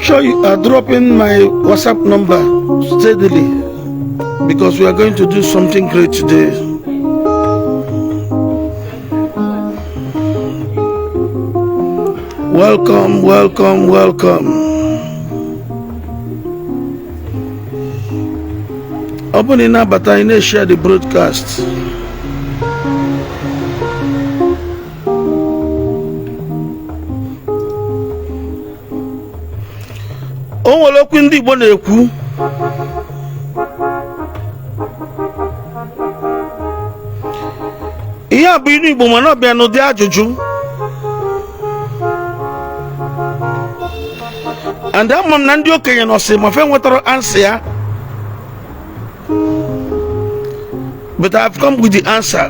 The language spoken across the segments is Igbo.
Sure you are dropping my WhatsApp number steadily because we are going to do something great today. Welcome, welcome, welcome. Ọ bụrụ na ị na-abata, ị na-share the broadcast. O nwere okwu ndị Igbo na-ekwu. Ihe a bụ ilu Igbo, mana ọ bịa n'ụdị ajụjụ, and ama m na ndị okenye nọsị ma fe nwetara answer ya, but I've come with the answer.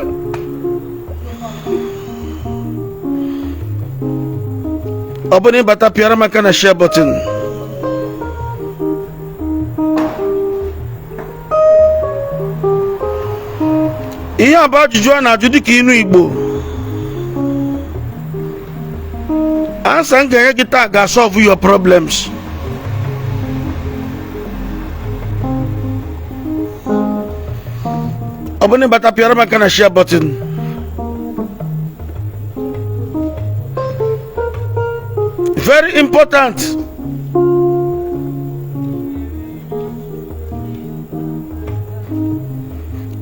Ọ bụrụ na ịbata, pịara m aka na share button. Ihe a bụ ajụjụ a na-ajụ dịka inu Igbo. Answer m ga-enye gị taa ga-solve your problems. Ọ bụrụ na ịbata, pịara m aka na share button. Very important.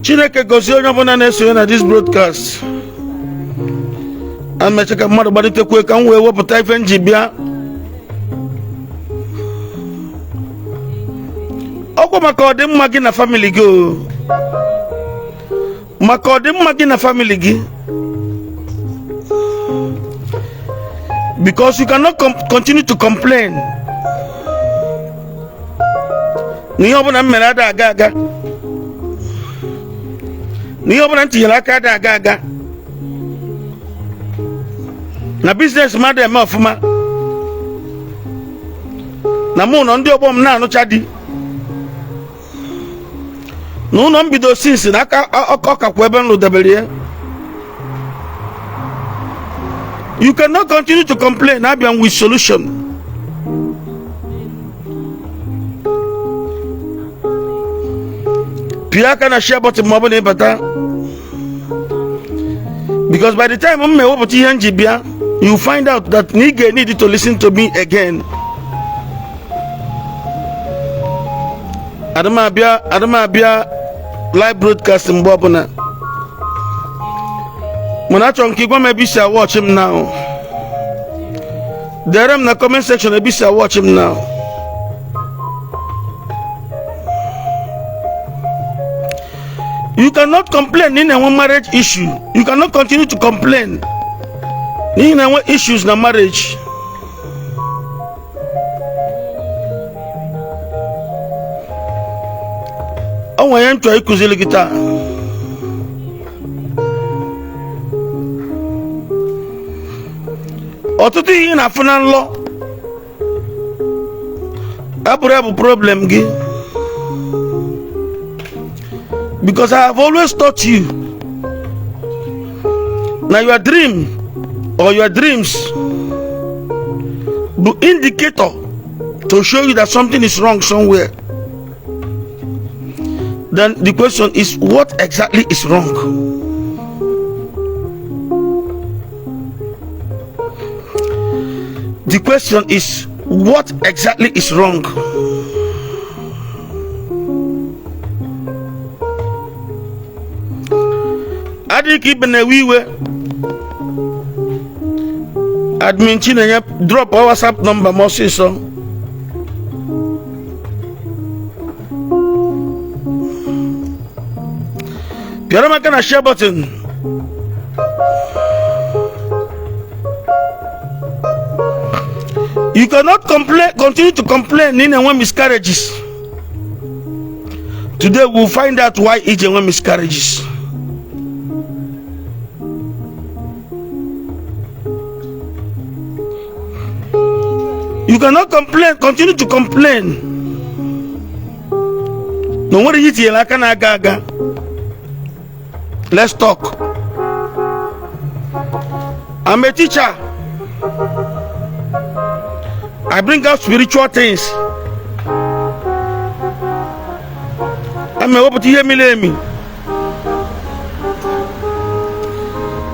Chineke gozie onye ọbụla na-esonye na this broadcast. A mecha ka mmadụ gbalitekwe ka m wee wepụta ife nji bịa. Ọkwa maka ọdịmma gị na family gị o, maka ọdịmma gị na family gị, because you cannot continue to complain na ihe ọbụla m mere ada aga aga, na ihe ọbụla m tinyere aka ada aga aga, na business mmadụ eme ọfụma, na mụ nọ ndị ọgbọ m na-anụcha di na ụlọ m bido since na aka ọkakwa ebe m lụdebere ya. You cannot continue to complain. Abịa with solution. Pịa aka na share button ma ọ bụ na ịbata, because by the time m na-ewepụta ihe m ji bịa, you find out that na ị ga-need to listen to me again. Adịmabịa, adịmabịa live broadcast mgbe ọbụla, mana achọrọ m ka ị gwa m ebe isi awatch m now. Dere m na comment section ebe isi awatch m now. You cannot complain na ị na-enwe marriage issue. You cannot continue to complain na ị na-enwe issues na marriage. O nwere ihe m chọrọ ịkụziri gị taa. Ọtụtụ ihe ị na-afụ na nlọ abụrụ ya bụ problem gị, because I have always taught you na your dream or your dreams bụ indicator to show you that something is wrong somewhere. Then the question is, what exactly is wrong? The question is, what exactly is wrong? Adịghị ka ibe na-ewe iwe. Admin Chinenye, drop our WhatsApp number m ọsịsọ. Pịara m aka na share button. You cannot complain, continue to complain na ị na-enwe miscarriages. Today we'll find out why iji enwe miscarriages. You cannot complain, continue to complain na o nwere ihe itinyere aka na-aga aga. Let's talk. I'm a teacher. I bring out spiritual things. A ma ewepụta ihe miri emi.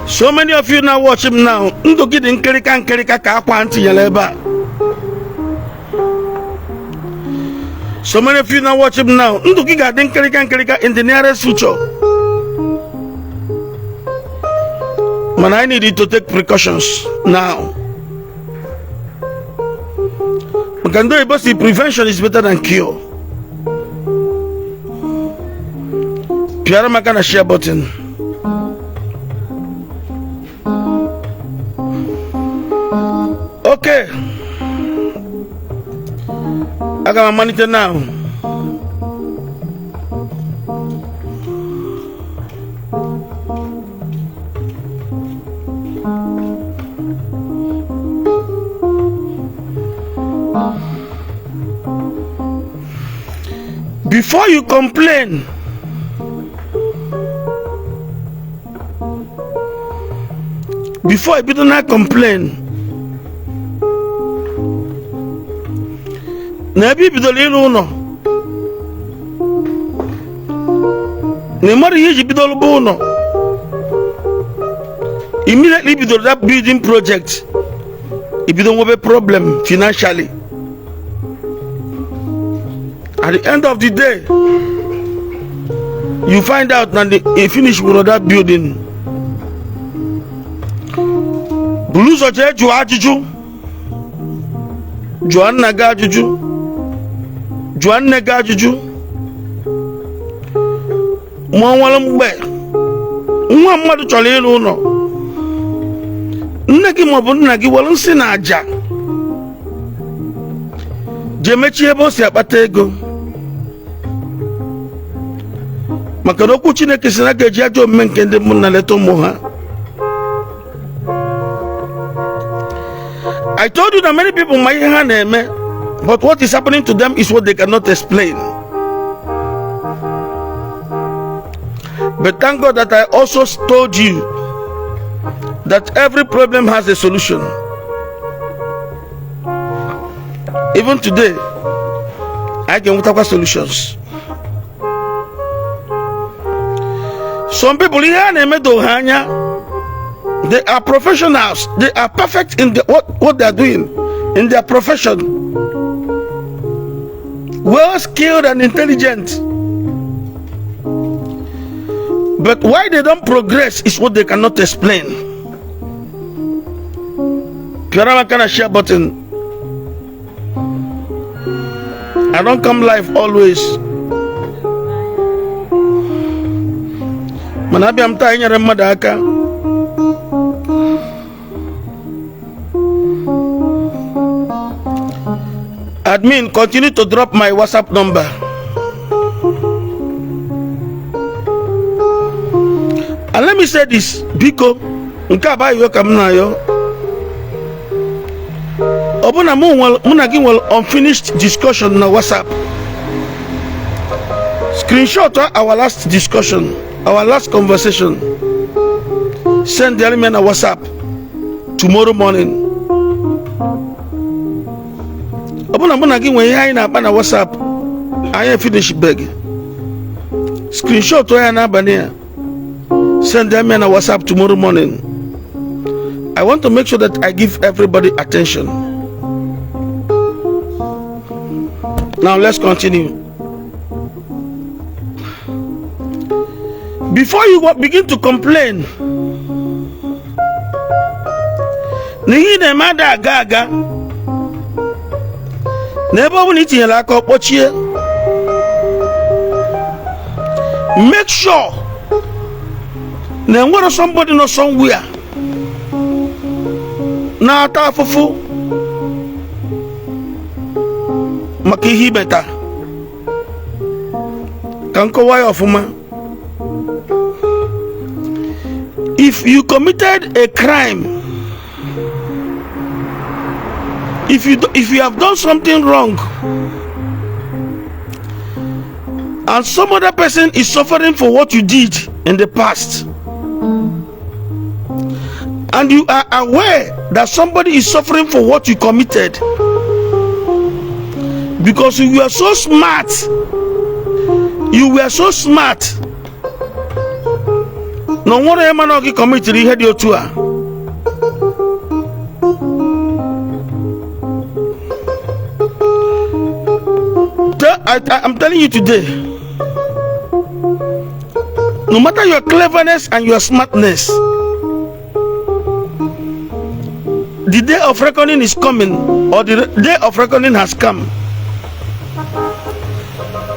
So many of you now watch him now, ndụ gị dị nkịrịka nkịrịka ka akwa m tinyere ebe a. So many of you now watch him now, ndụ gị ga-adị nkịrịka nkịrịka in the nearest future. Mana I need you to take precautions now. Maka ndị oyibo si prevention is better than cure. Pịara m aka na share button. Okay. Aga m amalite now. Before you complain, before i bido na complain na ebe i bidoro ịrụ ụlọ na ị mara ihe iji bido rụba ụlọ, immediately i bidoro that building project, i bido nwebe problem financially. At the end of the day, you find out na the finish with that building. Buru ụzọ jee jụọ ajụjụ, jụọ nna gị ajụjụ, jụọ nne gị ajụjụ, ma ọ nwere mgbe nwa mmadụ chọrọ ịrụ ụlọ, nne gị maọbụ nna gị were nsị na aja jee mechie ebe o si akpata ego, maka na okwu Chineke sị na a ga-eji ajọ omume nke ndị nna leta ụmụ ha. I told you that many people ma ihe ha na-eme, but what is happening to them is what they cannot explain. But thank God that I also told you that every problem has a solution. Even today, I ga-enwetakwa solutions. Some people, ihe a na-eme doo ha anya. They are professionals. They are perfect in what they are doing in their profession. Well skilled and intelligent. But why they don't progress is what they cannot explain. Pịara m aka na share button. I don't come live always. Mana abịa m taa inyere mmadụ aka. Admin, continue to drop my WhatsApp number. And let me say this, biko, nke a bụ ayịyọ ka m na-ayọ. Ọ bụ na mụ na gị nwere unfinished discussion na WhatsApp, screenshot our last discussion, our last conversation, send the element na WhatsApp tomorrow morning. Ọ bụ na mụ na gị nwere ihe anyị na-akpa na WhatsApp anyị finish beg, screenshot ya n'abalị a, send them na WhatsApp tomorrow morning. I want to make sure that I give everybody attention. Now let's continue. Before you begin to complain na ihe ị na-eme ada aga aga, na ebe ọ bụla i tinyere aka ọ kpọchie, make sure na enwere somebody nọ somewhere na-ata afụfụ maka ihe imeta. Ka m kọwaa ya ọfụma. If you committed a crime, if you have done something wrong and some other person is suffering for what you did in the past, and you are aware that somebody is suffering for what you committed, Because you were so smart, you were so smart na o nwere onye ma na ọ gị commitiri ihe dị otu a. I'm telling you today, no matter your cleverness and your smartness, the day of reckoning is coming, or the day of reckoning has come.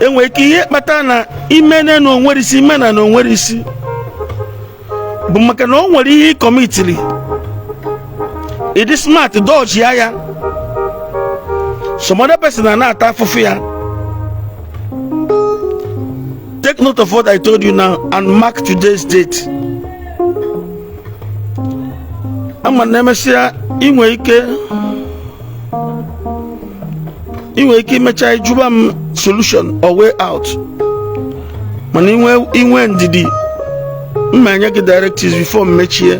Enwere ike ihe kpata na ime na o nwere isi, ime na o nwere isi, bụ maka na o nwere ihe ị commitiri, ị dị smart dodge ya ya, some other person na na-ata afụfụ ya. Take note of what I told you now and mark today's date. Ama na emesịa inwe ike imecha ịjụba m solution or way out, mana inwe ndidi, mma enye gị directives before m mechie.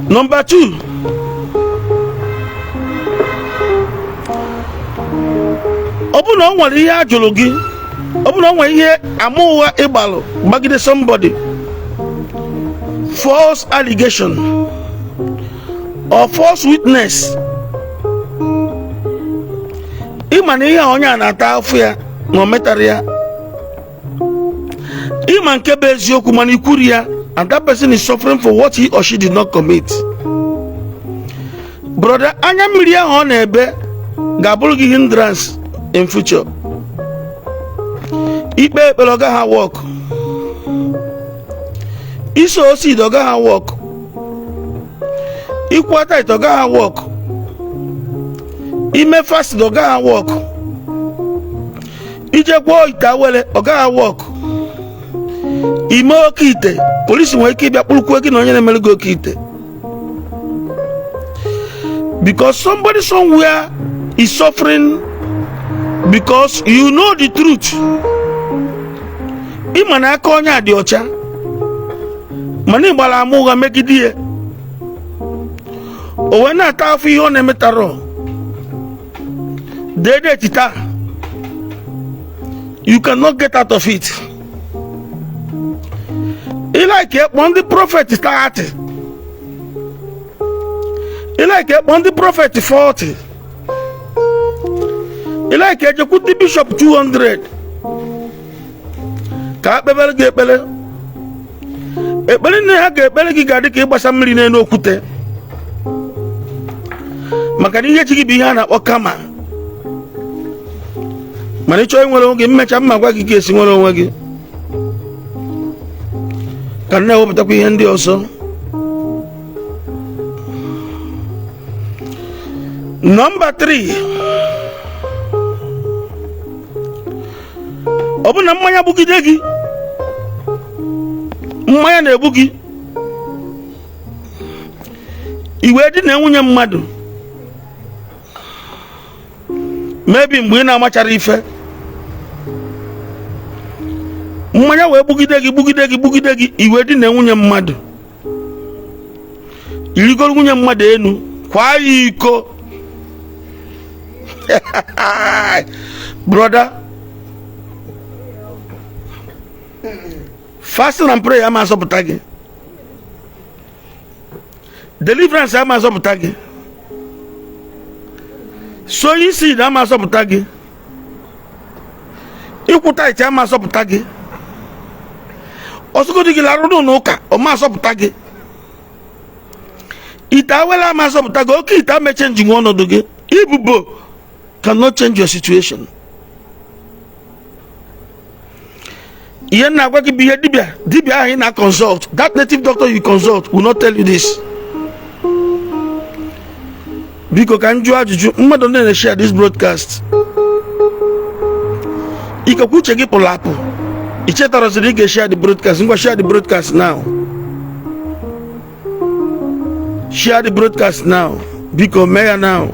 Number 2, ọ bụ na o nwere ihe a jụrụ gị, ọ bụ na o nwere ihe ama ụgha ịgbalụ gbagide somebody, false allegation or false witness, ịma na ihe a onye a na-ata afụ ya na o metara ya, ịma nke bụ eziokwu mana ikwuru ya, and that person is suffering for what he or she did not commit, brother, anya mmiri ahụ ọ na-ebe ga-abụrụ gị hindrance in future. Ikpe ekpere ọ gaghị work, iso osid ọ gaghị work, ịkwụ tithe ọ gaghị work, ime fast ọ gaghị work, ije gwọọ ite awele ọ gaghị work, ime oke ite, polisi nwere ike ịbịa kpụrụkwuo gị na onye na-emere gị oke ite, because somebody somewhere is suffering because you know the truth. Ịma na aka onye a dị ọcha, mana ị gbara ama ụgha megide ya, o wee na-ata afọ ihe ọ na-emetarọ. Dede taa, you cannot get out of it. Ị like ekpọ ndị prophet 30, ị like ekpọ ndị prophet 40, ị like ejekwu ndị bishop 200 ka a kpebere gị ekpere, ekpere nne ha ga-ekpere gị ga-adị ka ịgbasa mmiri n'elu okwute, maka na ihe chi gị bụ ihe a na-akpọ kama. Mana ịchọọ inwere onwe gị, mmecha mma gwa gị ka esi nwere onwe gị. Ka m na-ewepụtakwa ihe ndị ọzọ. Number 3, ọ bụ na mmanya gbugide gị, mmanya na-egbu gị, i wee dị na nwunye mmadụ, maybe mgbe ị na-amachara ife, mmanya wee gbugide gị, gbugide gị, gbugide gị, i wee dị na nwunye mmadụ, irigoro nwunye mmadụ enu, kwaa ya iko. Brother, fasting and prayer ama azọpụta gị, deliverance ama azọpụta gị, sowing seed ama azọpụta gị, ịkwụ tithe ama azọpụta gị, ọsọgodi gị larụ n'ụlọ ụka ọma azọpụta gị, ite awele ama azọpụta gị, oke ite ama change nwe ọnọdụ gị, ibubo cannot change your situation. Ihe m na-agwa gị bụ ihe dibịa dibịa ahụ ị na-consult, that native doctor you consult will not tell you this. Biko, ka m jụọ ajụjụ, mmadụ ndị na-share this broadcast, ikekwe uche gị pụrụ apụ, ị chetarọziri ị ga-share the broadcast. Ngwa, share the broadcast now, share the broadcast now, biko mee ya now.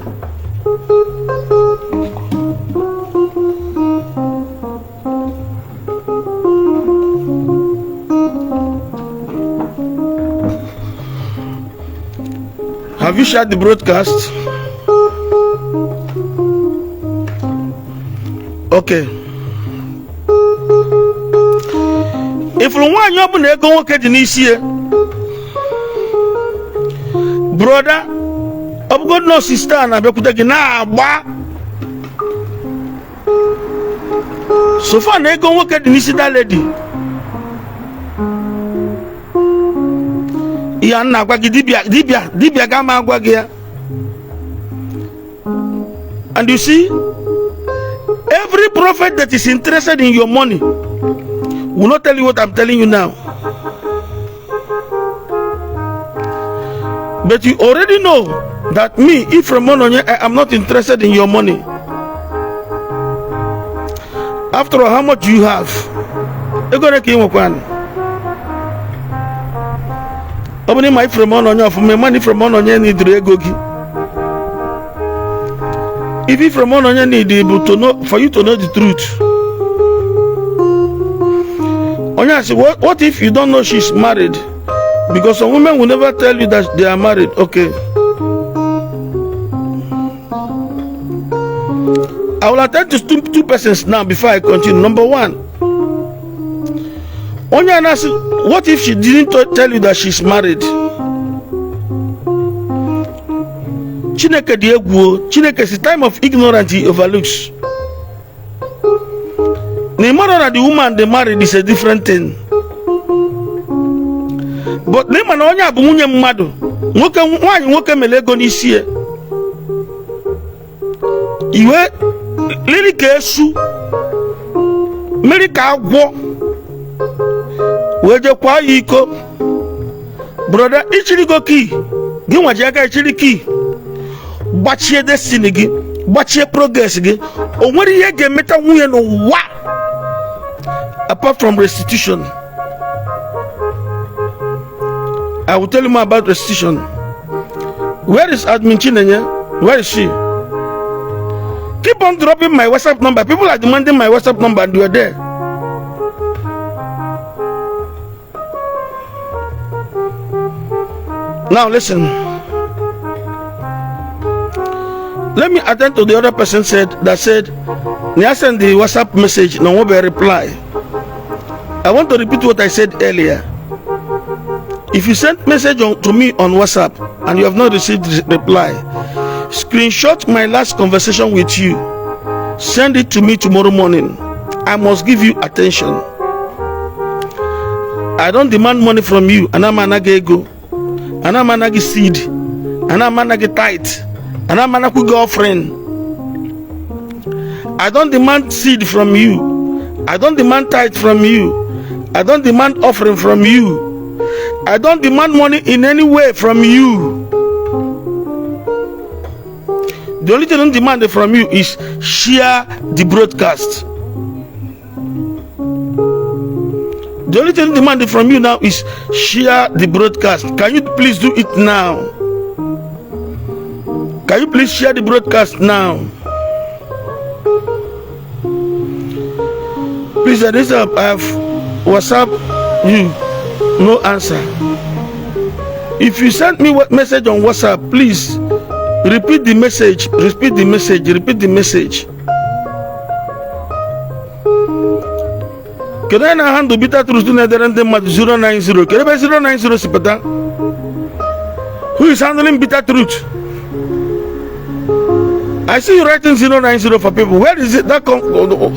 Have Have you shared the broadcast? Okay. Ị fụrụ nwaanyị ọbụla ego nwoke dị n'isi ya, brother, ọ bụgodị na sister na-abịakwute gị na-agba so far na ego nwoke dị n'isi that lady, ihe a na-agwa gị, dibịa dibịa dibịa ga ama agwa gị ya. And you see, every prophet that is interested in your money will not tell you what I'm telling you now. But you already know that me, Ephraim Ononye, I am not interested in your money. After all, how much do you have? Ego ole ka ị nwekwanụ? Ọ bụrụ ma Ephraim Ononye ọfụma, ma na Ephraim Ononye nidiri ego gị. If Ephraim Ononye need bụ to know, for you to know the truth. Onye asị, what if you don't know she's married? Because some women will never tell you that they are married. Okay. I will attend to two persons now before I continue. Number one, onye na-asị, what if she didn't tell you that she's married? Chineke dị egwu o. Chineke si time of ignorance he overlooks. Na ị mara na the woman they married is a different thing. But na ịma na onye a bụ nwunye mmadụ, nwoke nwaanyị nwoke mere ego n'isi ya. Iwe liri ka esu, mmiri ka agwọ, wee jekwaa ya iko. Brother, ichirigo key gị nwaji aka ichiri key gbachie destiny gị, gbachie progress gị. O nwere ihe ga-emeta nwunye n'ụwa apart from restitution. I will tell you more about restitution. Where is admin Chinenye? Where is she? Keep on dropping my WhatsApp number. People are demanding my WhatsApp number and you are there. Now listen. Let me attend to the other person said that said, I send the WhatsApp message, no one will reply. I want to repeat what I said earlier. If you send message to me on WhatsApp and you have not received the reply, screenshot my last conversation with you. Send it to me tomorrow morning. I must give you attention. I don't demand money from you. Ana m ana gị ego. Ana m ana gị seed. Ana m ana gị tithe. Ana m anakwu gị offering. I don't demand seed from you. I don't demand tithe from you. I don't demand offering from you. I don't demand money in any way from you. The only thing I demand from you is share the broadcast. The only thing demanded from you now is share the broadcast. Can you please do it now? Can you please share the broadcast now? Please, this I have WhatsApp you, no answer. If you send me what message on WhatsApp, please repeat the message, repeat the message, repeat the message. Kedu onye na-handle bitter truth na-edere ndị mmadụ 090? Kedu ebe 090 si pụta? Who is handling bitter truth? I see you writing 090 for people. Where is it that come?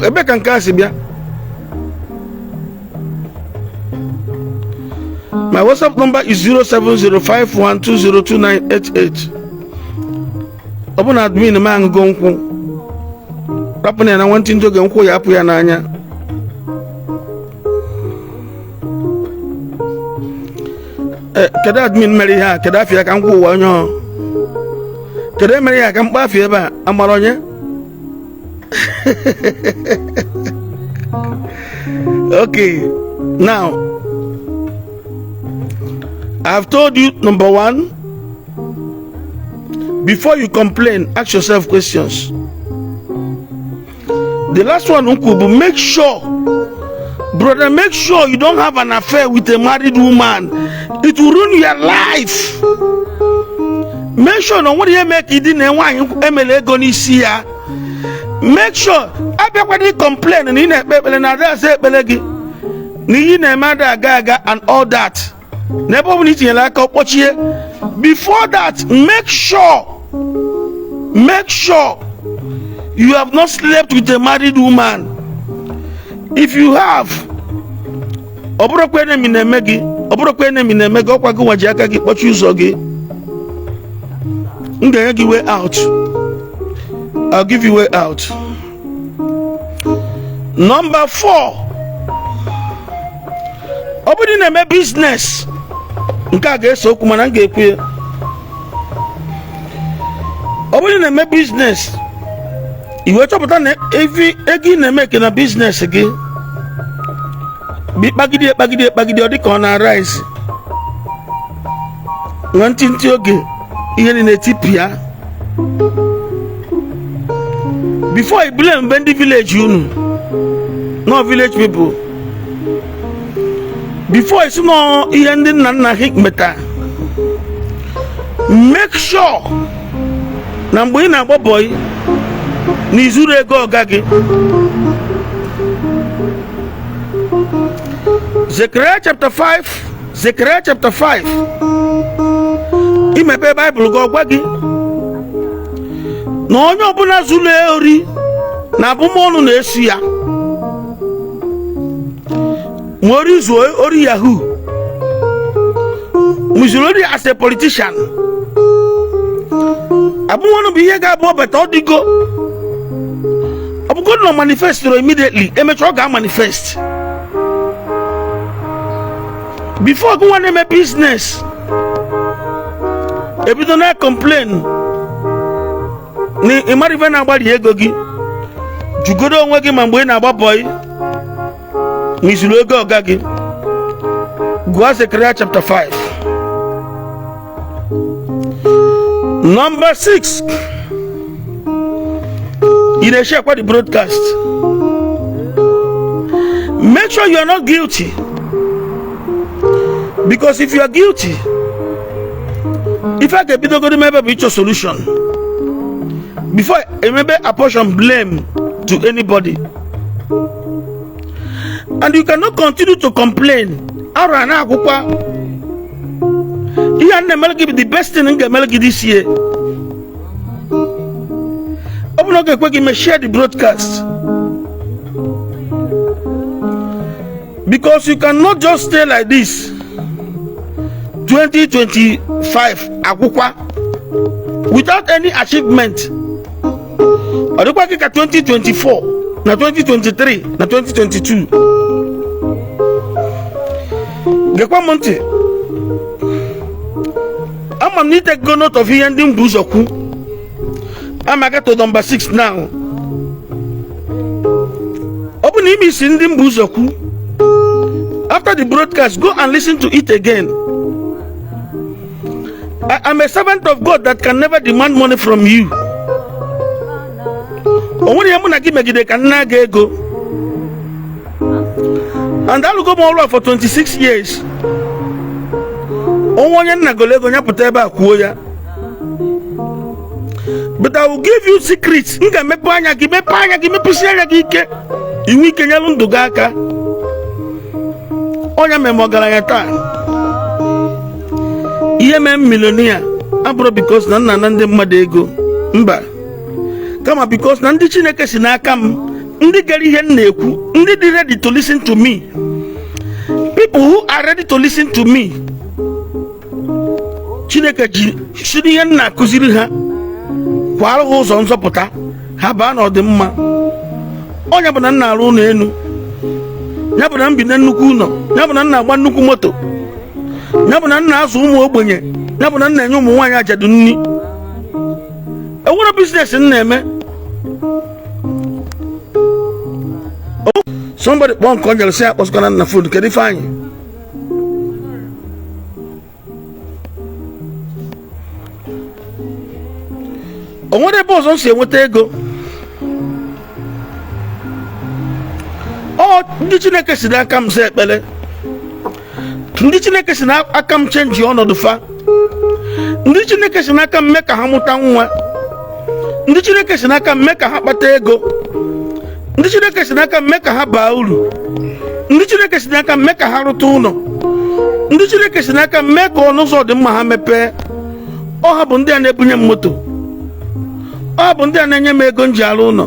Ebe ka nke a si bịa? My WhatsApp number is 07051202988. Ọ bụ na admin m aṅụgo nkwụ, rapụ na ya na nwantịntị oge nkwụ ya apụ ya n'anya. Kedu admin mere ihe a? Kedu afa ya ka m gwa ụwa onye ọ? Kedu emere ihe a ka m kpọọ afa ebe a amara onye? Okay, now I've told you, number one, before you complain, ask yourself questions. The last one, Uncle, but make sure, brother, make sure you don't have an affair with a married woman. It will ruin your life. Make sure na o nwere ihe mee ka ịdị na nwaanyị emere ego n'isi ya. Make sure abịakwana complain na ị na-ekpe ekpere na ada aza ekpere gị, na ihe ị na-eme ada aga aga and all that, na ebe ọ bụla i tinyere aka kpọchie. Before that, make sure you have not slept with a married woman. If you have, ọ bụrụkwa enemy na-eme gị, ọ bụrụkwa enemy na-eme gị, ọkwa gị nwa ji aka gị kpọchie ụzọ gị. M ga-enye gị way out. I'll give you way out. Number 4, ọ bụrụ na ị na-eme business, nke a ga-ese okwu mana m ga-ekwu ya. Ọ bụrụ na ị na-eme business, i wee chọpụta na ego ị na-eme ke na business gị bụ ịkpagide ekpagide ekpagide, ọ dị ka ọ na-arise nwa ntịntị oge, ihe niile etipịa. Before i blame mgbe ndị village unu, no village people, before isi nọ ihe ndị nna nna gị meta, make sure na mgbe ị na-agba bọyị na izuru ego ọga gị. Zechariah chapter 5, Zechariah chapter 5, imepe Baịbụl gị, ọ gwa gị na onye ọbụla zuru ori na abụmọnụ na-eso ya. Ma ori zuo ori yahoo, ma zuru ori as a politician, abụmọnụ bụ ihe ga-abụ ọbata. Ọ dịgo, ọ bụgodị na manifest immediately, emechaa ọ ga-amanifest. Before gị nwa na-eme business ebido na complain na ịmara ife na-agbari ego gị, jụgodo onwe gị ma mgbe ị na-agba bọyị ma izuru ego ọga gị. Gụọ Zechariah chapter 5. Number 6, ị na-eshare kwa the broadcast. Make sure you are not guilty, because if you are guilty, ife a ga-ebidogoro ebe bụ ịchọ solution before emebe apportion blame to anybody. And you cannot continue to complain. Arụ a na-agwụkwa ihe a na-emere gị bụ the best thing m ga-emere gị this year. Ọ bụ na ọ ga-ekwe gị mee, share the broadcast, because you cannot just stay like this 2025 agwụkwa without any achievement. Ọ dịkwa gị ka 2024 na 2023 na 2022. Gekwa m ntị, ama m na itakego note of ihe ndị m bu ụzọ kwu. Ama aga to number 6 now. Ọ bụ na ime isi ndị m bu ụzọ kwu, after the broadcast, go and listen to it again. I am a servant of God that can never demand money from you. O nwere ihe mụ na gị megide ka nna gị ego, and alụgo m ọrụ a for 26 years. Onwe onye nna golo ego ya pụta ebe a kwuo ya, but I will give you secrets. M ga-emepe anya gị, mepe anya gị, mepesi anya gị ike, inwe ike nyelụ ndụ gị aka. Onye mere m ọgaranya taa, ihe mee m millionaire, abụrụ because na nna na ndị mmadụ ego, mba, kama because na ndị Chineke si n'aka m, ndị gere ihe m na-ekwu, ndị dị ready to listen to me, people who are ready to listen to me, Chineke ji si n'ihe m na-akụziri ha kwara ha ụzọ nzọpụta ha baa n'ọdịmma. Onye bụ na m na-arụ ụlọ elu, ya bụ na m bi na nnukwu ụlọ, ya bụ na m na-agba nnukwu moto, ya bụ na m na-azụ ụmụ ogbenye, ya bụ na m na-enye ụmụ nwaanyị ajadu nri. Enwere business m na-eme. Somebody kpọọ nke ọ nyere sị ya kpọsịkwana na phone. Kedu ife anyị o nwere ebe ọzọ m si enweta ego? Ọ ndị Chineke si n'aka m zaa ekpere, ndị Chineke si n'aka m change ọnọdụ fa, Ndị Chineke si n'aka m mee ka ha mụta nwa. Ndị Chineke si n'aka m mee ka ha kpata ego. Ndị Chineke si n'aka m mee ka ha baa uru. Ndị Chineke si n'aka m mee ka ha rụta ụlọ. Ndị Chineke si n'aka m mee ka ọnụ ụzọ dị mma ha mepee. Ọ ha bụ ndị a na-ebunye m moto. Ọ bụ ndị a na-enye m ego m ji arụ ụlọ.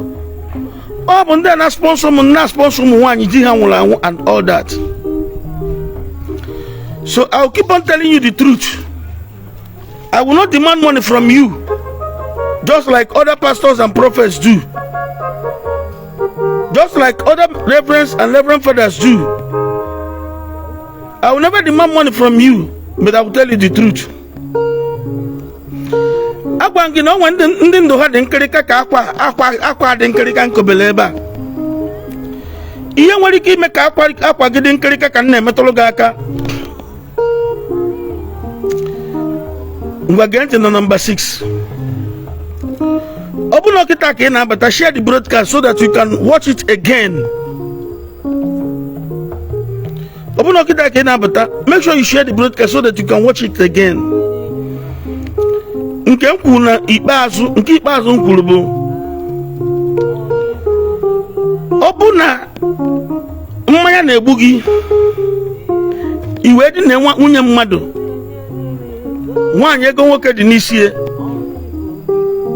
Ọ bụ ndị a na-sponsor m, na-sponsor ụmụ nwaanyị di ha nwụrụ anwụ and all that. So I will keep on telling you the truth. I will not demand money from you, just like other pastors and prophets do, just like other reverends and reverend fathers do. I will never demand money from you, but I will tell you the truth. Agwa m gị na o nwere ndị ndụ ha dị nkịrịka ka akwa akwa akwa dị nkịrịka nkobele ebe a. Ihe nwere ike ime ka akwa akwa gị dị nkịrịka ka m na-emetụrụ gị aka. Ngwa, gee ntị na nọmba 6. Ọ bụrụ na kịta ka ị na-abata, share the broadcast so that you can watch it again. Ọ bụrụ na kịta ka ị na-abata, make sure you share the broadcast so that you can watch it again. Nke m kwuru na ikpeazụ, nke ikpeazụ m kwuru bụ, ọ bụ na mmanya na-egbu gị, i wee dina nwunye mmadụ, nwaanyị ego nwoke dị n'isi ya.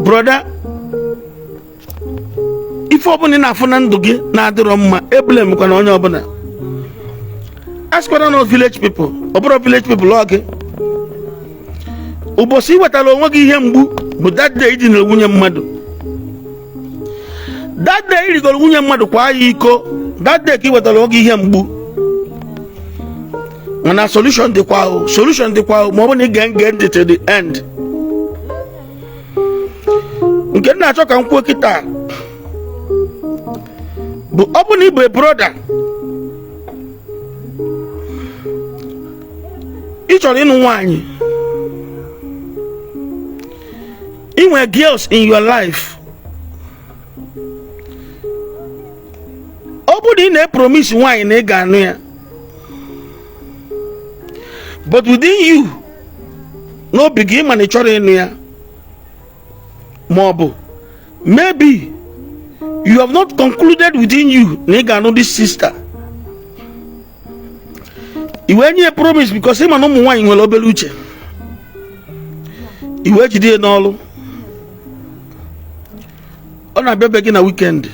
Brother, ife ọbụla ị na-afụ na ndụ gị na-adịrọ mma, eblamekwana onye ọbụla. Asịkwana na village people. Ọ bụrọ village people, ọ gị. Ụbọchị ị wetara onwe gị ihe mgbu bụ that day i dinara nwunye mmadụ, that day i rigoro nwunye mmadụ kwa ya iko, that day ka ị wetara onwe gị ihe mgbu. Mana solution dịkwa o, solution dịkwa o, ma ọ bụ na ị ga-ege ntị to the end. Nke m na-achọ ka m kwuo kịta bụ, ọ bụ na ị bụ a brother, ị chọrọ ịnụ nwaanyị, ị nwe girls in your life, ọ bụrụ na ị na-epromise nwaanyị na ị ga-anụ ya, but within you, n'obi gị, ị ma na ị chọrọ ịnụ ya, ma ọ bụ maybe you have not concluded within you na ị ga-anụ this sister, i wee nye promise because ị ma na ụmụ nwaanyị nwere obere uche, i wee jide ya n'ọrụ, ọ na-abịa be gị na weekend,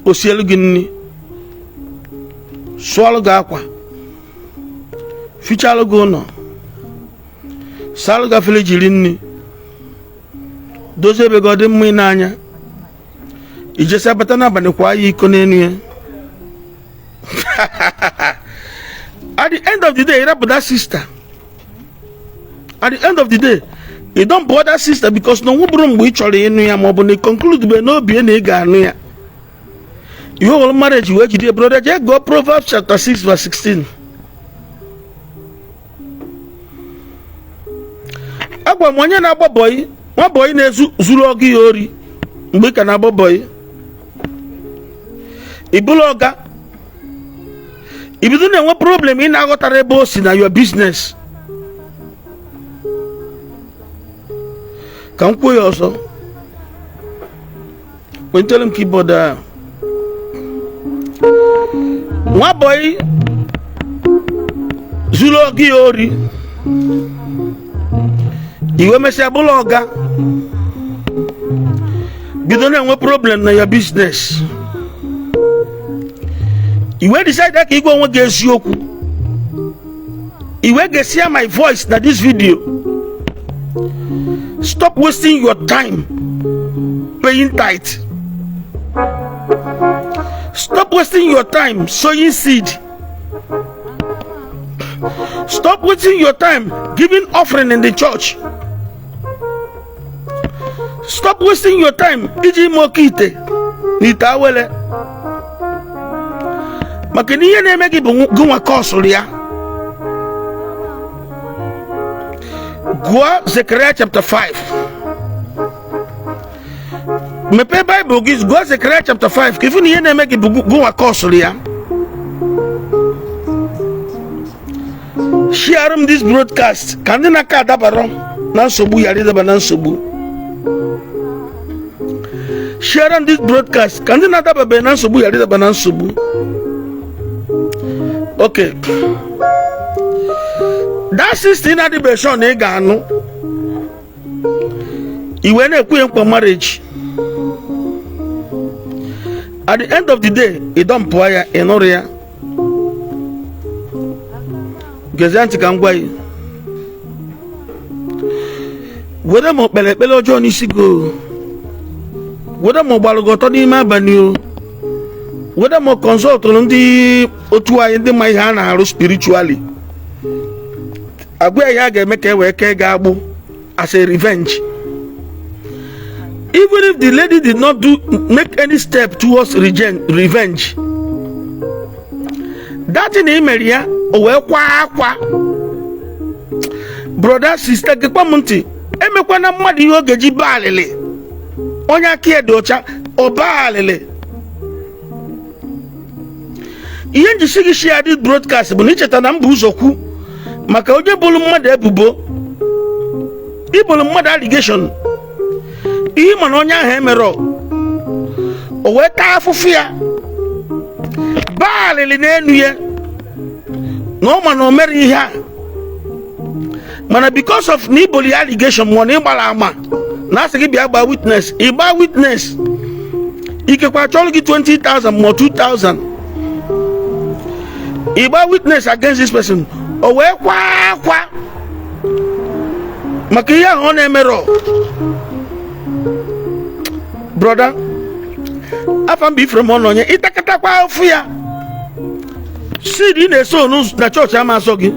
o sielu gị nri, sụọlụ gị akwa, fichalụ gị ụlọ, saalụ gị afele jiri nri, dozie ebe gị ọ dị mma n'anya, i jesịa bata n'abalị kwa ya iko n'enu ya. At the end of the day, ị rapụ that sister. At the end of the day, you dump that sister because na onwe bụrụ mgbe ị chọrọ ịnụ ya, ma ọ bụ na ị conclude be n'obi na ị ga-anụ ya, ihe were marriage wee jide. Brother, jee gụọ Proverbs chapter 6 verse 16. Agwa m onye na-agba bọyị, nwa bọyị na-ezu zuru ọga ya ori mgbe ị ka na-agba bọyị, ị bụrụ ọga, i bido na-enwe problem ị na-aghọtara ebe o si na your business. Ka m kwuo ya ọzọ, wetara m keyboard a. Nwa bọyị zuru ọga ya ori, i wee mesịa bụrụ ọga, bido na-enwe problem na your business, i wee decide ka ị gwa onwe gị eziokwu, i wee gesia my voice na this video. Stop wasting your time paying tithe. Stop wasting your time sowing seed. Stop wasting your time giving offering in the church. Stop wasting your time iji ime oke ite na ite awele, maka na ihe na-eme gị bụ gịnwa causeụrụ ya. Gụọ Zekaraya chapter 5. Mepee Baịbụl gị, gụọ Zekaraya chapter 5 ka ị fụ na ihe na-eme gị bụ gịnwa causeụrụ ya. Share m this broadcast ka ndị na-aka adabara na nsogbu ghara ịdaba na nsogbu. Share m this broadcast ka ndị na-adababeghị na nsogbu ghara ịdaba na nsogbu. Okay, that sister ị na-adịbeghị sure na ị ga-anụ, i wee na-ekwe nkwa marriage, at the end of the day ị dumpụọ ya, ị nụrụ ya. Gezie ntị ka m gwa gị, whether ma o kpere ekpere ọjọọ n'isi gị o, whether ma ọ gbara gị ọtọ n'ime abalị o, whether ma ọ consultụrụ ndị otu anyị ndị ma ihe a na-arụ spiritually, agwa ya ihe a ga-eme ka e wee kee gị agbụ as a revenge. Even if the lady did not do make any step towards revenge, that thing i mere ya, o wee kwa akwa. Brother, sister, gekwa m ntị, emekwana mmadụ ihe ọ ga-eji baa alịlị. Onye aka ya dị ọcha, ọ baa alịlị. Ihe m ji sị gị share this broadcast bụ na icheta na m bu ụzọ kwu maka onye bụrụ mmadụ ebubo, ibulu mmadụ allegation, ihe mana onye ahụ emerọ, o wee taa afụfụ ya, baa alịlị n'enu ya na ọ ma na o mere ihe a, mana because of na iboli ya allegation ma ọ na ịgbara ama na asị gị bịa gbaa witness, ịgba witness, ikekwe achọrọ gị 20,000 ma 2,000, ịgba witness against this person, o wee kwa akwa maka ihe ahụ ọ na-emerọ. Brother, afa m bụ Ephraim Ọnọnye, ịtakatakwa afụ ya, seed ị na-eso na chọọchị ama azọ gị,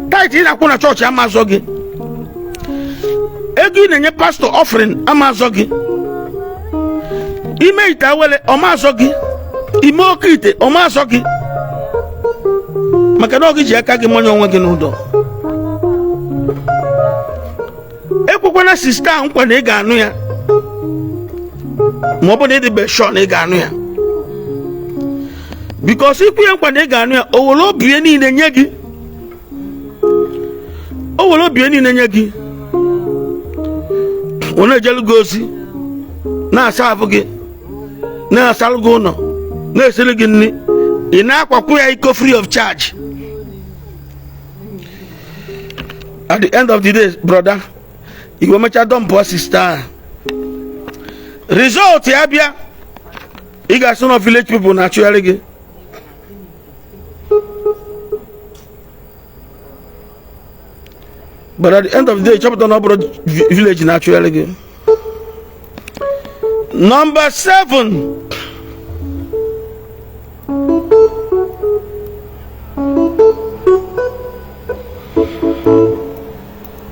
tithe ị na-akwụ na chọọchị ama azọ gị, ego ị na-enye pastor offering ama azọ gị, ime ite awele ọma azọ gị, ime oke ite ọma azọ gị, maka na ọ gị ji aka gị manye onwe gị n'ụdọ. Ekwekwana sister ahụ nkwa na ị ga-anụ ya, ma ọ bụ na ịdịbe sure na ị ga-anụ ya, because ikwu ya nkwa na ị ga-anụ ya, o were obi ya niile nye gị, o were obi ya niile nye gị, ọ na-ejelu gị ozi, na-asa ahụ gị, na-asalụ gị ụlọ, na-esiri gị nri, ị na-akwakwu ya iko free of charge. At the end of the day, brother, i wee mechaa dumpụ sister ahụ, result ya bịa, ị ga-asị na village people na-achụgharị gị. But at the end of the day, chọpụta na ọ bụrọ village na-achụgharị gị. Number 7,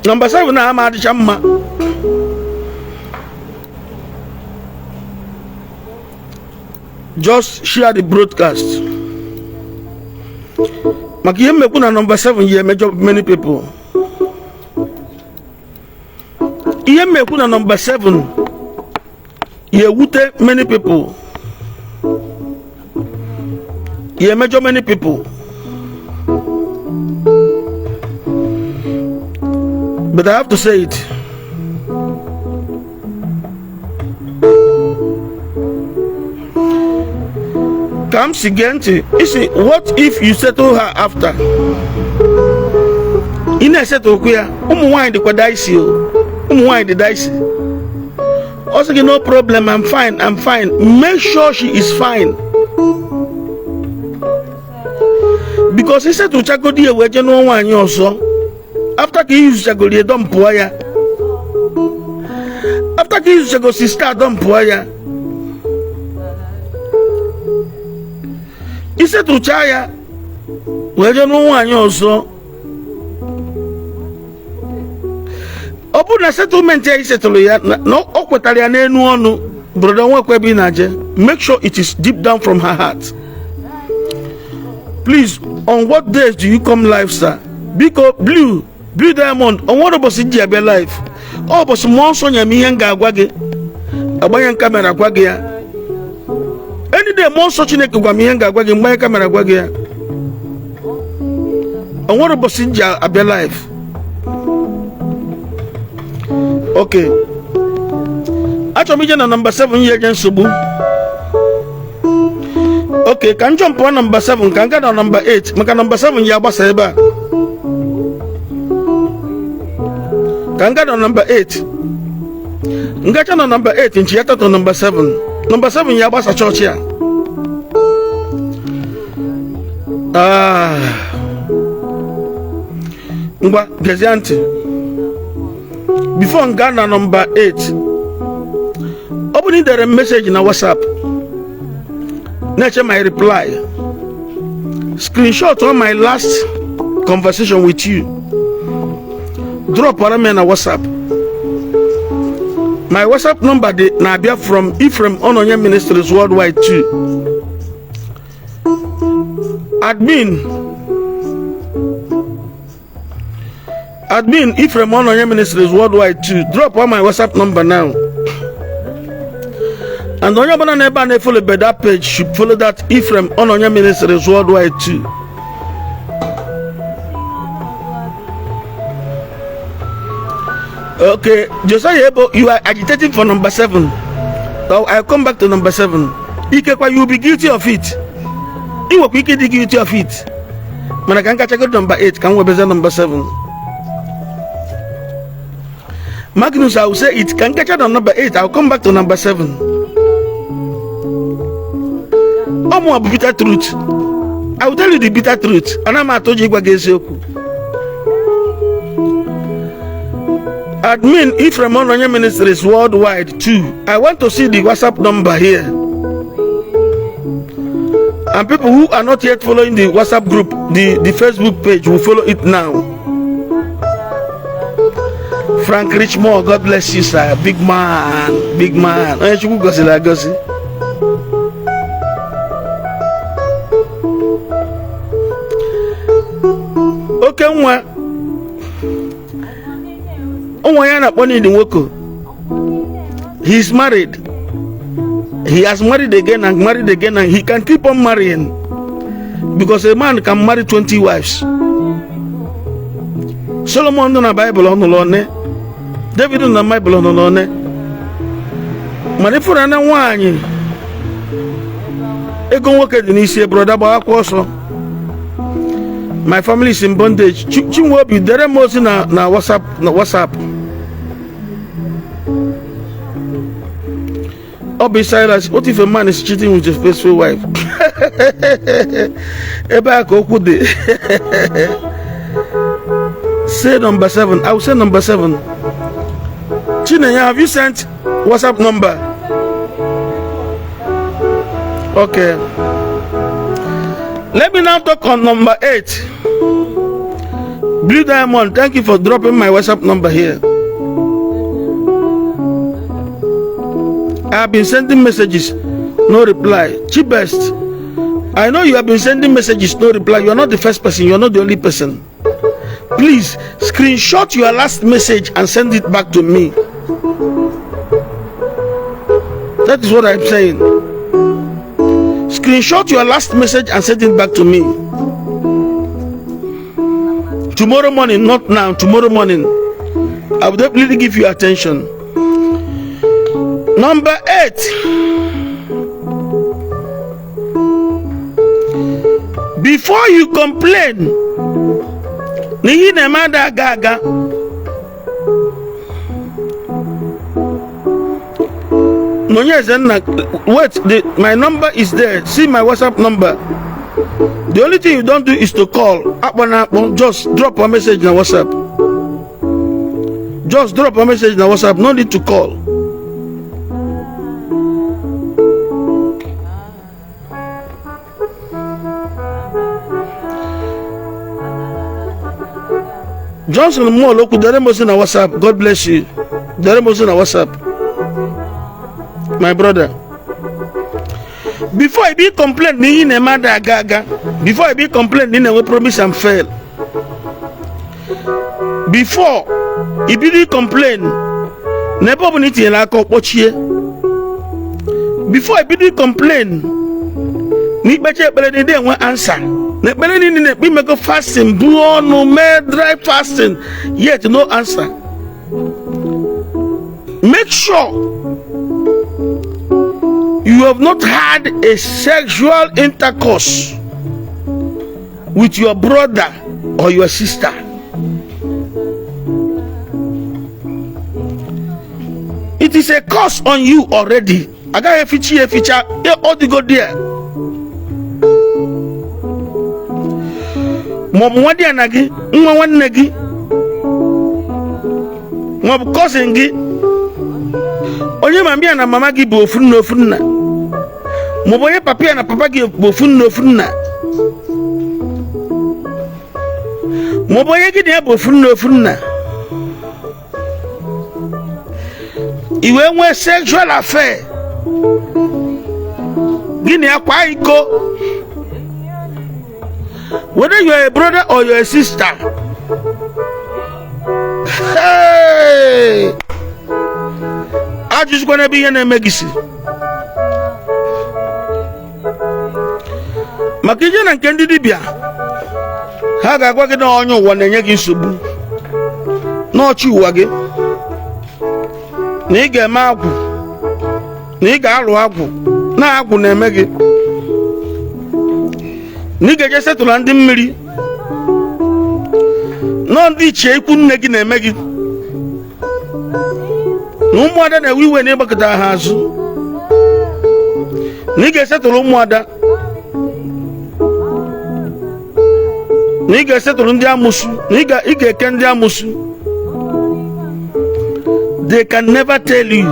number 7 na ama adịcha mma. Just share the broadcast maka ihe m mekwu na number 7 ya emejọ many people. Ihe m mekwu na number 7 ya ewute many people, ya emejọ many people, but I have to say it. Ka m si gee ntị isi, what if you settle her after ị na-esettle okwu ya? Ụmụ nwaanyị dịkwa dicey o, ụmụ nwaanyị dị dicey. Ọ sị gị, "No problem, I'm fine, I'm fine." Make sure she is fine, because isettlechagodi ya wee jee nụọ nwaanyị ọzọ, after ka iyuzuchagoro ya dumpụọ ya, after ka iyuzuchago sister dumpụọ ya, isettlecha ya wee jee nụọ nwaanyị ọzọ, ọ bụrụ na settlement ya isettlerụ ya na ọ kwetara ya n'enu ọnụ, brother, nwekwa ebe ị na-aje. Make sure it is deep down from her heart. Please, on what days do you come live, sir? Biko, Blue Blue Diamond, o nwere ụbọchị ji abịa live. Ọ ụbọchị mmụọ nsọ nye m ihe m ga-agwa gị, agbanye camera gwa gị ya. Any day mmụọ nsọ Chineke gwa m ihe m ga-agwa gị, mgbanye camera gwa gị ya. O nwere ụbọchị m ji abịa live. Okay, achọrọ m ije na nọmba 7 ya enye nsogbu. Okay, ka m jumpụọ nọmba 7, ka m gaa na nọmba 8, maka nọmba 7 ya agbasa ebe a. Ka m gaa na nọmba 8, m gacha na nọmba 8, nchi ya tatọ nọmba 7. Nọmba 7 ya agbasa chọọchị a. Ah. Ngwa, gezie ntị. Before m gaa na nọmba 8, ọ bụrụ na ị dere m message na WhatsApp na-eche my reply, screenshot on my last conversation with you, drop ara m ya na WhatsApp. My WhatsApp number dị na-abịa from Ephraim Ononye Ministries Worldwide 2. Admin Ephraim Ononye Ministries Worldwide 2, drop on my WhatsApp number now. And onye ọbụla n'ebe a na-efollow that page should follow that Ephraim Ononye Ministries Worldwide 2. Okay, Josiah Ebo, you are agitating for number 7. So I'll come back to number 7. Ikekwa you will be guilty of it. Ị nwekwa ike ịdị guilty of it. Mana ka m gachago number 8 ka m webeze number 7. Magnus, I will say it. Ka m gacha na number 8, I'll come back to number 7. Ọ mụwa bụ bitter truth. I will tell you the bitter truth. Ana m atụ ụjọ ịgwa gị eziokwu. Admin Ephraim Ononye Ministries Worldwide 2. I want to see the WhatsApp number here. And people who are not yet following the WhatsApp group, the Facebook page, will follow it now. Frank Richmore, God bless you, sir. Big man, big man. Onye Chukwu gọziri agọzi. Oke nwa ụmụ ya na-akpọ Nidi nwoke. He is married. He has married again and married again, and he can keep on marrying because a man can marry 20 wives. Solomon nọ na Baịbụl ọ nụrụ one, David nọ na Baịbụl ọ nụrụ one, mana ịfụrụ na nwaanyị ego nwoke dị n'isi, brother, gbawakwa ọsọ. My family is in bondage. Chinweobi, dere m ozi na WhatsApp. Ọ bụ Silas. What if a man is cheating with a faithful wife? Ebe a ka okwu dị. Say number 7. I will say number 7. Chinenye, have you sent WhatsApp number? Okay, let me now talk on number 8. Blue Diamond, thank you for dropping my WhatsApp number here. I have been sending messages, no reply. Chibest, I know you have been sending messages, no reply. You are not the first person, you are not the only person. Please screenshot your last message and send it back to me. That is what I'm saying. Screenshot your last message and send it back to me. Tomorrow morning, not now, tomorrow morning, I will definitely give you attention. Number 8. Before you complain na ihe ị na-eme ada aga aga, Nonye Ezenna, wait, my number is there. See my WhatsApp number. The only thing you don't do is to call. Akpọ na akpọ, just drop a message na WhatsApp. Just drop a message na WhatsApp, no need to call. Johnson Mmụọlokwu, dere m ozi na WhatsApp. God bless you. Dere m ozi na WhatsApp. My brother. Before I be complain na ihe na-eme ada aga aga. Before I be complain na ị na-enwe promise and fail. Before i bido complain na ebe ọ bụla i tinyere aka ọkpọchie. Before i bido complain na ikpecha ekpere na ị enwe answer. Na ekpere niile na-ekpe, imego fasting, buo ọnụ, mee dry fasting, yet no answer. Make sure you have not had a sexual intercourse with your brother or your sister. It is a curse on you already. Agaghị eficha ya eficha, ọ dịgo there. Maọbụ nwa di na gị, nwa nwanne gị, maọbụ cousin gị, onye mama ya na mama gị bụ ofu nna ofu nna, maọbụ onye papa ya na papa gị bụ ofu nna ofu nna, maọbụ onye gị na ya bụ ofu nna ofu nna, i wee nwee sexual affair, gị na ya kwa iko, whether you are a brother or you are a sister. Hey! Ajụzikwana ebe ihe na-eme gị si, maka ije na nke ndị dibịa, ha ga-agwa gị na onye ụwa na-enye gị nsogbu, n'ọchị ụwa gị, na ị ga-eme agwụ, na ị ga-alụ agwụ, na agwụ na-eme gị, na ị ga-eje setụla ndị mmiri, nọ ndị ichie ikwu nne gị na-eme gị, na ụmụada na-ewe iwe na ịgbakọta ha azụ, na ị ga-esetụrụ ụmụada, na ị ga-esetụrụ ndị amụsụ, na ị ga-eke ndị amụsụ. They can never tell you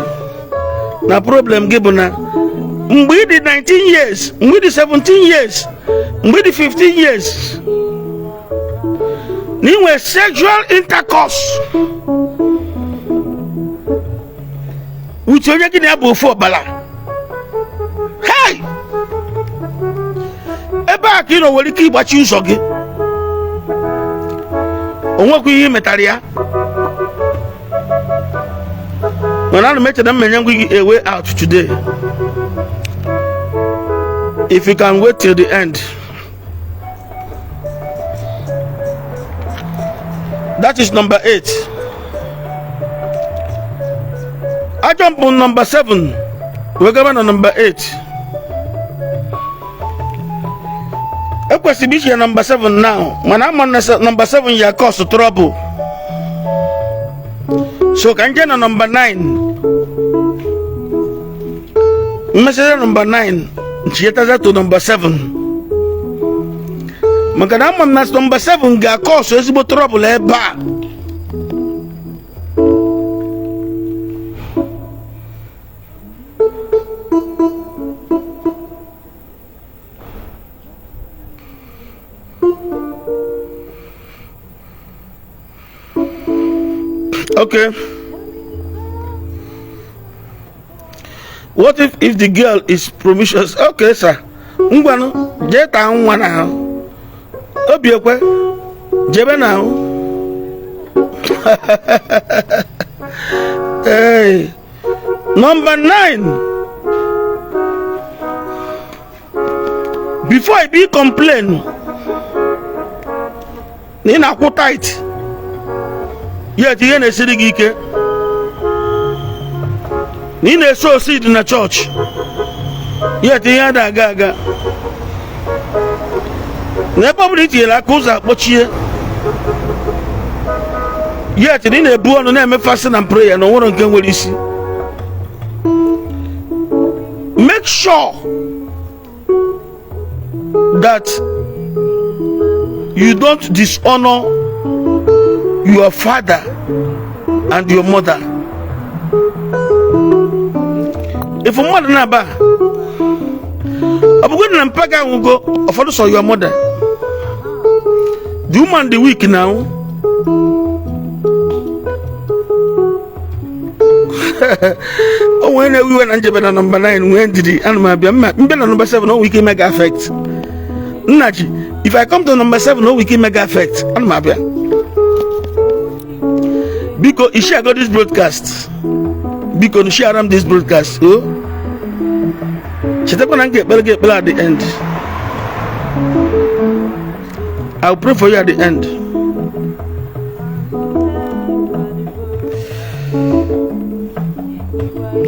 na problem gị bụ na mgbe ị dị 19 years, mgbe ị dị 17 years, mgbe ị dị 15 years, na ị nwere sexual intercourse with onye gị na ya bụ ofu ọbara. Hey! Ebe a ka ị nọ nwere ike ịgbachi ụzọ gị, o nwekwa ihe ị metara ya. Mana ana m eche na m menye gị a way out today if you can wait till the end. That is number 8. A jump on number 7, wee gaba na number 8. Ekwesịrị iche number 7 now, mana ama na number 7 ya cause trouble, so ka nje na number 9. Mmesịa number 9, nchighetaza to number 7, maka na ama m na number 7 ga-acause ezigbo trouble ebe a. Okay. What if the girl is promiscuous? Okay, sir. Ngwanụ, jee taa nwa na ahụ. Obi ekwe, jebe na ahụ. Hey. Number 9. Before I be complain na ị na-akwụ tithe, yet ihe na-esiri gị ike, na ị na-esow seed na chọọchị, yet ihe ada aga aga, na ebe ọ bụla i tinyere aka ụzọ akpọchie, yet na ị na-ebu ọnụ, na-eme fasting and prayer, na onwere nke nwere isi, make sure that you don't dishonor your father and your mother. If mmadụ na-aba, ọ bụgodị na mpa gị anwụgo, ụfọdụ sọ your mother, the woman dị weak now. O nwere na-ewe iwe na njebe na nọmba 9. Nwee ndidi, ana m abịa. Mma mbịa na nọmba 7, o nwere ike ime gị affect. Nna ji, if I come to number 7, o nwere ike ime gị affect. Ana m abịa. Biko, i share go this broadcast. Biko, share am this broadcast. O chetakwa na m ga-ekpere gị ekpere at the end. I will pray for you at the end.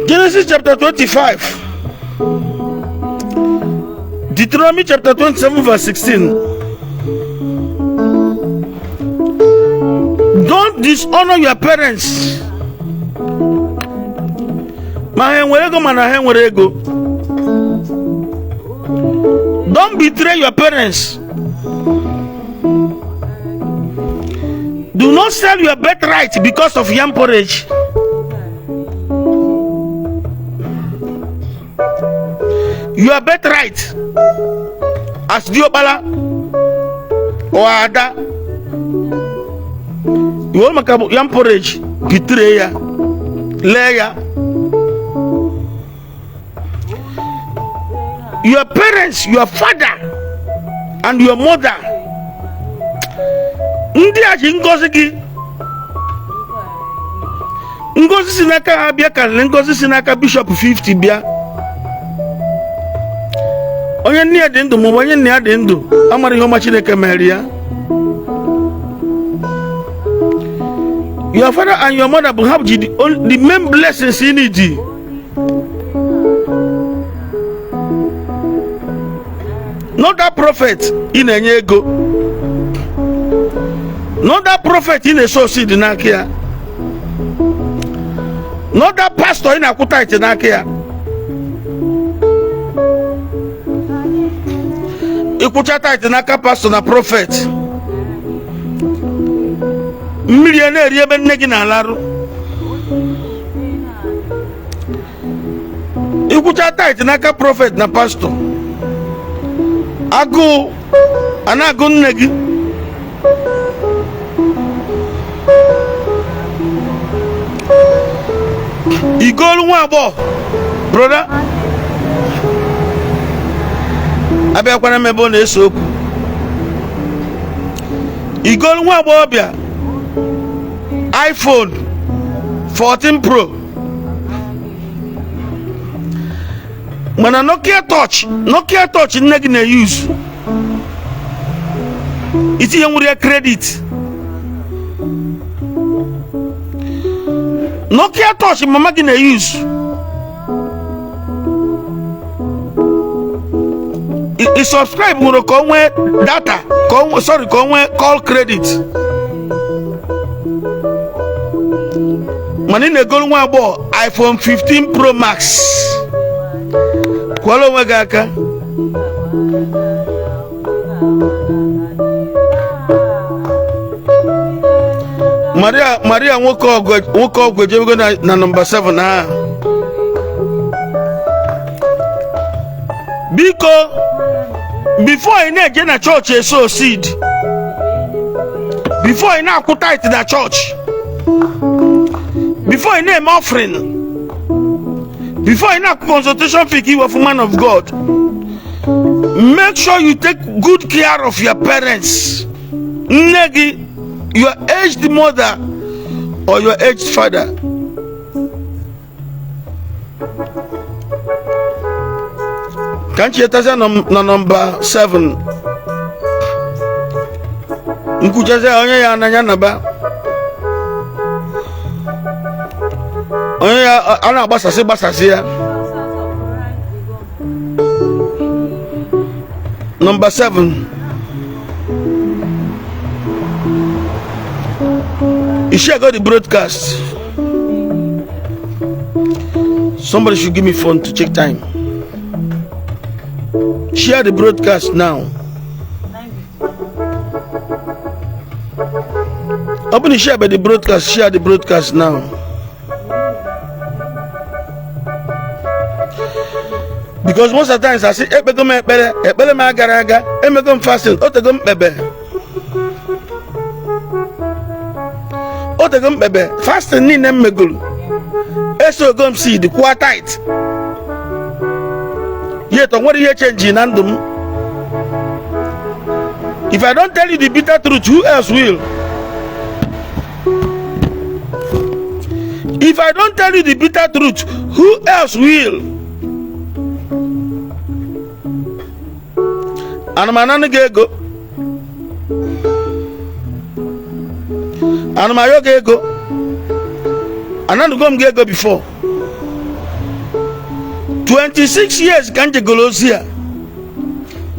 Genesis chapter 25, Deuteronomy chapter 27 verse 16. Don't dishonor your parents. Ma ha enwere ego, mana ha enwere ego. Don't betray your parents. Do not sell your birthright because of yam porridge. Your birthright as diọkpala or ada, iwere maka yam porridge betray ya, lee ya. Your parents, your father and your mother, ndị a ji ngọzi gị. Ngọzi si n'aka ha bịa karịrị ngọzi si n'aka bishọp 50 bịa. Onye nne ya dị ndụ maọbụ onye nna ya dị ndụ amara ihe ọma Chineke mere ya. Your father and your mother bụ ha ji the main blessings you need. Not that prophet ị na-enye ego, not that prophet ị na-eso seed n'aka ya, not that pastor ị na-akwụ tithe n'aka ya. Ịkwụcha tithe n'aka pastor na prophet, mmiri a na-eri ebe nne gị na-alarụ. Ịkwụcha tithe n'aka prophet na pastor, agụụ a na-agụ nne gị. Igolu nwa agbọghọ, brother, abịakwana m ebe ọ na-ese okwu. Igolu nwa agbọghọbịa iPhone 14 Pro, mana Nokia Touch, Nokia Touch nne gị na-use, itinye nwere ya credit. Nokia Touch mama gị na-use, i subscribe nwere ka o nwee data, ka o sorry, ka o nwee call credit, mana ị na-egolu nwa agbọghọ iPhone 15 Pro Max. Kwọrọ onwe gị aka. Maria, Maria, nwoke ọgụ, nwoke ọgwụ ejebego na nọmba 7 ahụ. Biko, before ị na-eje na chọọchị eso seed, before ị na-akwụ tithe na chọọchị, before ị na-eme offering, before ị na-akwụ consultation fee ka iwefu man of God, make sure you take good care of your parents, nne gị, your aged mother or your aged father. Ka m chetazie na nọmba 7 nkwuchazie, onye ya ananya naba, onye ya a na-agbasasị gbasasị ya. Nọmba 7, you share go the broadcast. Somebody should give me phone to check time. Share the broadcast now. Open the share by the broadcast. Share the broadcast now. Because most of the times I say, ekpego m ekpere, ekpere m agara aga, emego m fasting, otego m kpebe. Otego m kpebe, fasting niile m megoro. Esogo m seed, kwụọ tithe. Yet o nwere ihe change na ndụ m. If I don't tell you the bitter truth, who else will? If I don't tell you the bitter truth, who else will? Ana m ananụ gị ego. Ana m ayọ gị ego? Ananugo m gị ego before? 26 years ka m jegoro ozi a.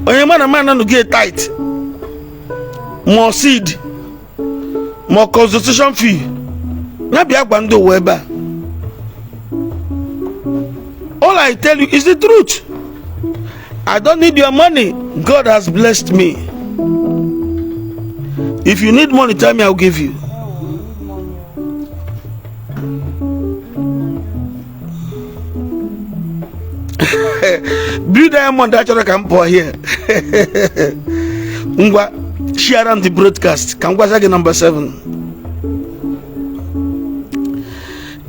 Onye ma na m ananugo tithe ma seed ma consultation fee, ya bịa gwa ndị ụwa ebe a. All I tell you is the truth. I don't need your money. God has blessed me. If you need money, tell me, I'll give you. Oh, we need money. Blue Diamond achọrọ ka m pụọ here. Ngwa, share am the broadcast ka m gwaza gị number 7.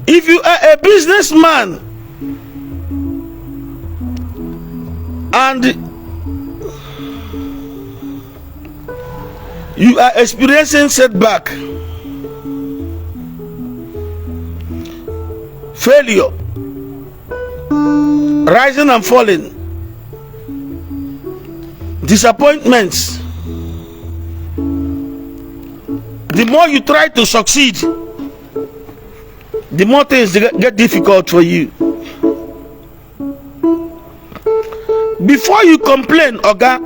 If you are a businessman and you are experiencing setback, failure, rising and falling, disappointments, the more you try to succeed, the more things get difficult for you. Before you complain, oga,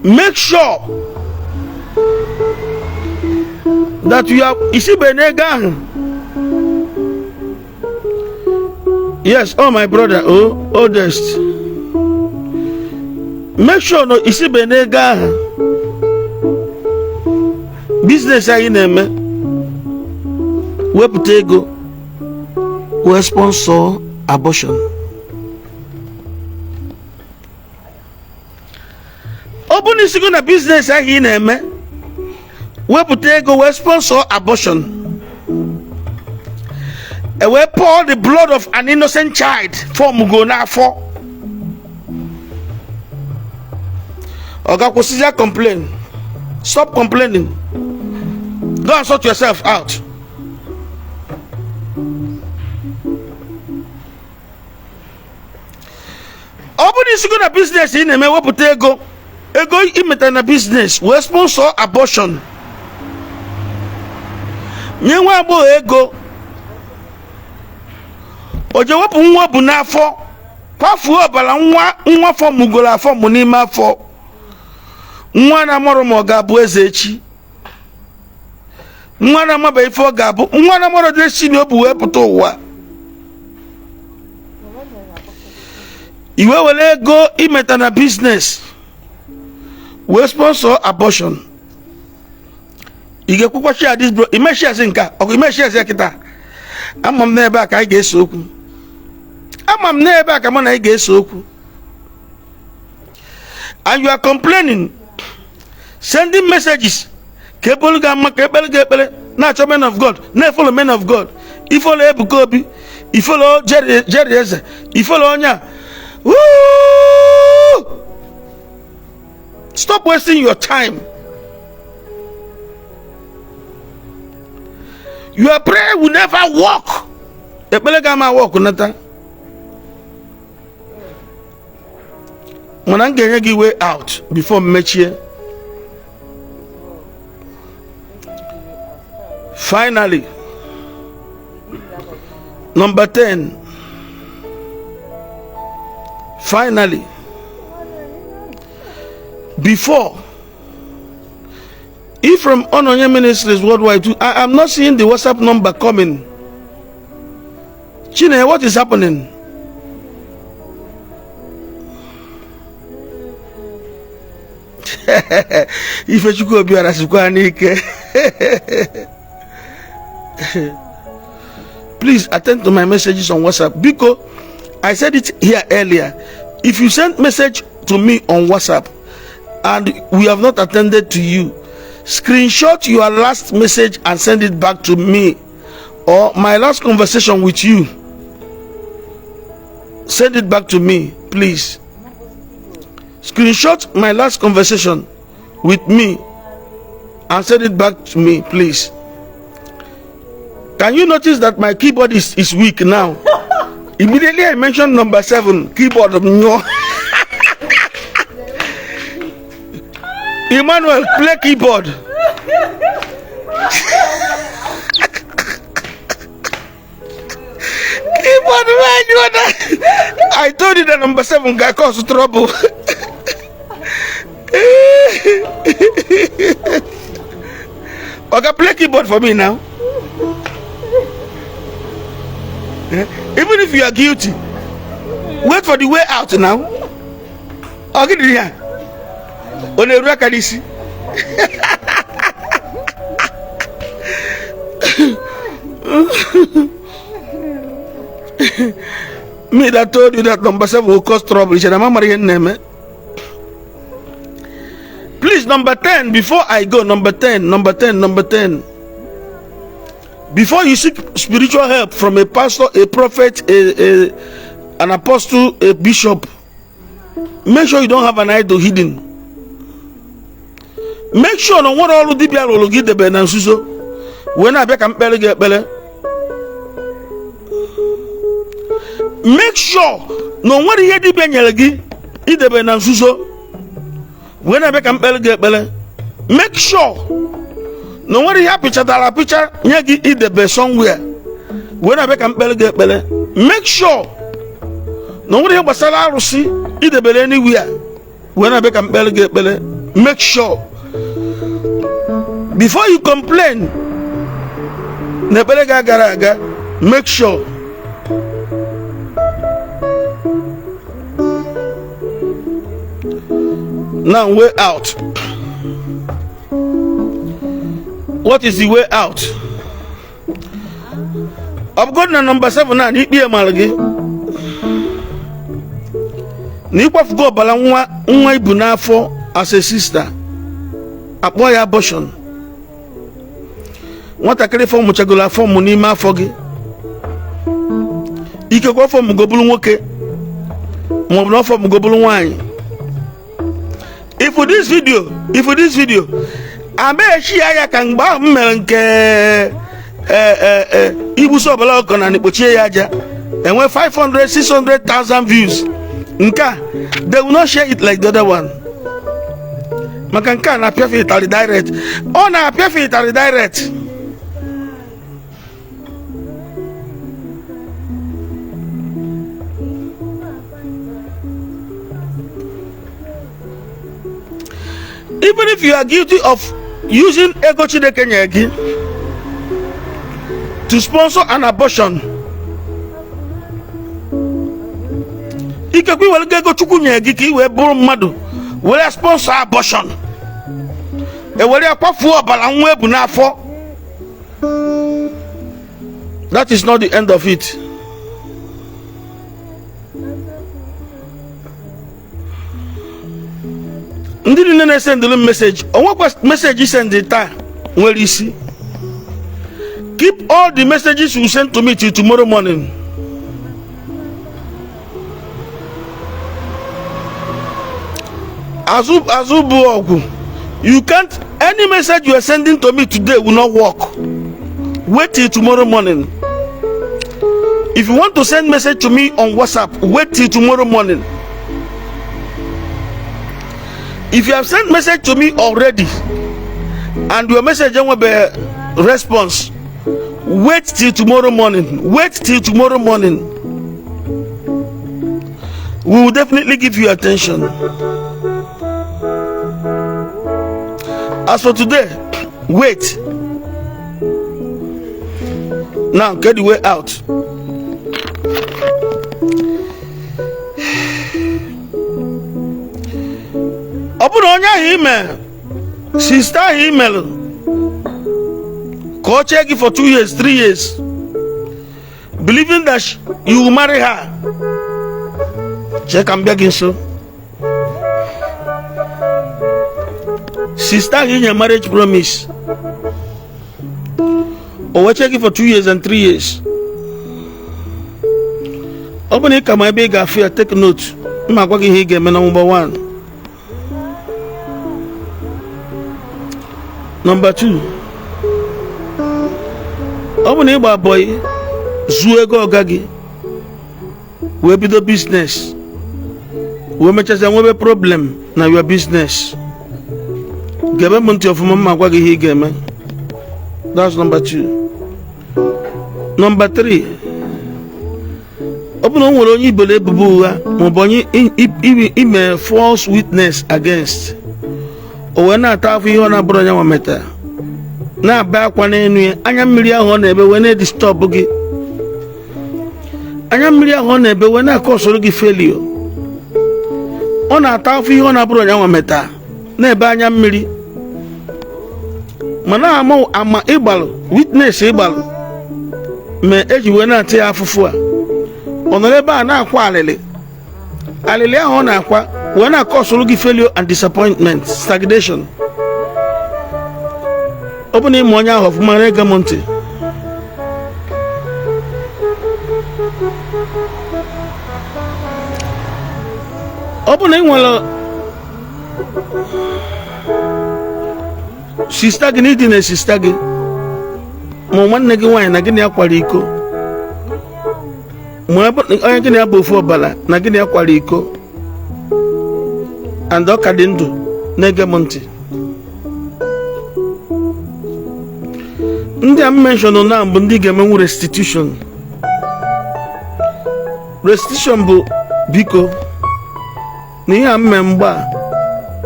make sure that you are isibe n'ego ahụ. Yes, oh my brother, oh oldest, make sure na isibe n'ego ahụ business anyị na-eme wepụta ego wee sponsor abortion. Ọ bụ na isigo na business ahụ ị na-eme wepụta ego wee sponsor abortion, e wee pour the blood of an innocent child form go n'afọ, ọ ga-akwụsịzi complain? Stop complaining, go and sort yourself out. Ọ bụrụ na isigo na business ị na-eme wepụta ego, ego ị metara na business wee sponsor abortion, nye nwa agbọghọ ego o je wepụ nwa bu n'afọ, kwafuo ọbara nwa, nwa fọmugoro afọmụ n'ime afọ, nwa na-amarọ ma ọ ga-abụ eze echi, nwa na-amaba ife ọ ga-abụ, nwa na-amarọ destiny o bu wee pụta ụwa, i wee were ego imeta na business wee sponsor abortion, ị ga-ekwukwa share this bro ime shares nke a ọkụ ime shares ya kịta. Ama m n'ebe a ka anyị ga-ese okwu. Ama m n'ebe a ka mụ na anyị ga-ese okwu. And you are complaining, sending messages ka ebolu gị ama, ka ekpere gị ekpere, na-achọ men of God, na-efollow men of God, ifollow Ebuka Obi, ifollow Jerry Eze, ifollow onye a. Woo! Stop wasting your time. Your prayer will never work. Ekpere gị ama work nata. Mana m ga-enye gị way out before m mechie. Finally, number 10. Finally, before Ephraim Ononye Ministries Worldwide too, I am not seeing the WhatsApp number coming. Chineke, what is happening? Ifechukwu Obiora sikwa n'ike. Please attend to my messages on WhatsApp. Biko, I said it here earlier. If you send message to me on WhatsApp and we have not attended to you, screenshot your last message and send it back to me, or my last conversation with you, send it back to me, please. Screenshot my last conversation with me and send it back to me, please. Can you notice that my keyboard is weak now? Immediately I mentioned number 7, keyboard nyụọ. Emmanuel, play keyboard. I told you that number 7 ga-cause trouble. Oga, play keyboard for me now. Even if you are guilty, wait for the way out now. Ọ gịnị ya? Ọ na-eru aka n'isi. Me that told you that number 7 will cause trouble. Ị mara ihe na-eme. Please, number 10, before I go, number 10, number 10, number 10. Before you seek spiritual help from a pastor, a prophet, an apostle, a bishop, make sure you don't have an idol hidden. Make sure na nwere ọrụ dibịa rụrụ gị debe na nzuzo wee na-abịa ka mkpere gị ekpere. Make sure na o nwere ihe dibịa nyere gị idebe na nzuzo wee na-abịa ka mkpere gị ekpere. Make sure na o nwere ihe apịchatara apịcha nye gị idebe somewhere wee na-abịa ka mkpere gị ekpere. Make sure na o nwere ihe gbasara arụsị idebere anywhere wee na-abịa ka mkpere gị ekpere. Make sure before you complain na ekpere gị agara aga. Make sure. Now, way out. What is the way out? Ọ bụgodị na number 7 na ikpe mara gị na ịkwafugo ọbara nwa nwa ibu n'afọ as a sister, akpọ ya abortion. Nwatakịrị fọ mụchagoro afọ mụ n'ime afọ gị, ikekwe afọ mụgo bụrụ nwoke maọbụ na afọ mụgo bụrụ nwaanyị. If this video amaechi ya ya ka mgbe ahụ m mere nke igbusi ọbara ọkọ na kpochie ya aja, enwe 500 600,000 views. Nke a, they will not share it like the other one, maka nke a na-apịafe ịtarị direct. Ọ na-apịafe ịtarị direct. Even if you are guilty of using ego Chineke nyere gị to sponsor an abortion, ikekwe iwere ego Chukwu nyere gị ka ị wee bụrụ mmadụ were sponsor abortion, ewere ya kwafuo ọbara nwa ebu n'afọ, that is not the end of it. Ndị niile na-esendịrị m message, onwekwa message sendị taa nwere isi. Keep all the messages you send to me till tomorrow morning. Azụ azụ bụ ọgwụ. You can't, any message you are sending to me today will not work. Wait till tomorrow morning. If you want to send message to me on WhatsApp, wait till tomorrow morning. If you have sent message to me already and your message enwebe response, wait till tomorrow morning. Wait till tomorrow morning. We will definitely give you attention. As for today, wait. Now get the way out. Ọ bụrụ onye ahụ ime sister ahụ imelụ ka ọ chee gị for 2 years, 3 years, believing that you will marry her, chee ka m bịa gị nso. Sister ahụ inye marriage promise, o wee chee gị for 2 years and 3 years, ọ bụ na ị ka ma ebe ị ga-afụ ya, take note. Mma agwa gị ihe ị ga-eme. Na number one, number two, ọ bụ na ịgba boy zuo ego ọga gị wee bido business, wee mechazịa nwebe problem na your business, gebe m ntị ọfụma, mma gwa gị ihe ị ga-eme. That's number two. Number three, Ọ bụ na o nwere onye i boro ebubo ụgha maọbụ onye ime false witness against, o wee na-ata afụfụ ihe ọ na-abụrọ ya nwa metara, na-ebe akwa n'enu ya, anya mmiri ahụ ọ na-ebe wee na-edisturb gị, anya mmiri ahụ ọ na-ebe wee na-acauserụ gị failure. Ọ na-ata afụfụ ihe ọ na-abụrọ ya nwa meta, na-ebe anya mmiri, mana ama ama ịgbalụ witness ịgbalụ ma eji wee na-ata ya afụfụ a. Ọ nọrọ ebe a na-akwa alịlị, alịlị ahụ ọ na-akwa wee na-acauserụ gị failure and disappointment, stagnation. Ọ bụ na ị ma onye ahụ ọfụma, na-ege m ntị. Ọ bụ na ị nwere sister gị na idina sister gị ma nwanne gị nwaanyị na gị na ya kwara iko, ma onye gị na ya bụ ofu ọbara na gị na ya kwara iko and ọ ka dị ndụ, na-ege m ntị. Ndị a m mention na bụ ndị ga-emenwu restitution. Restitution bụ biko, na ihe a mme mgbe a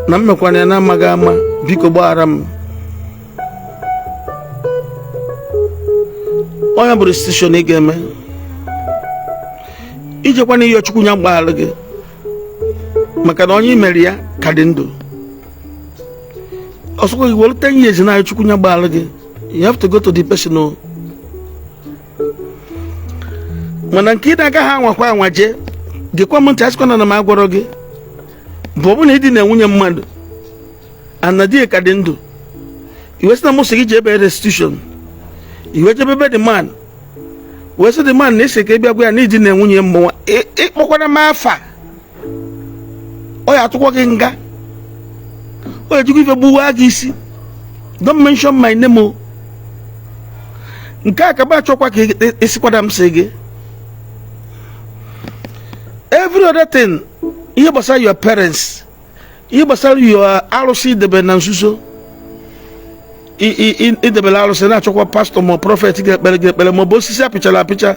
na m mekwana ya na-amaghị ama, biko gbaghara m. Ọ nya bụ restitution ị ga-eme. Ijekwana ịyọ Chukwu ya gbaghara gị, maka na onye i mere ya ka dị ndụ. Ọ sọkwa gị were 10 years na-ayọ Chukwu ya gbaghara gị, you have to go to the person o. Mana nke ị na-agaghị anwakwa anwa jee, gekwa m ntị, asịkwana na m agwarọ gị, bụ ọ bụ na idina nwunye mmadụ and di ka dị ndụ, i wee sị na mụ sị gị jee ebe restitution, i wee jebe ebe the man, wee sị the man na ị sị ka ị bịa gwa ya na idina nwunye mmụọ. Ịkpọkwana m afa, ọ ya atụkwa gị nga, ọ ya ejikwa ife gbuwa gị isi. Don't mention my name o. Nke a ka m achọkwa ka ị sịkwada m sị gị. Every other thing, ihe gbasara your parents, ihe gbasara your arụsị idebe na nzuzo, idebere arụsị na-achọkwa pastor ma prophet ga-ekpere gị ekpere, ma ọ bụ osisi apịchara apịcha,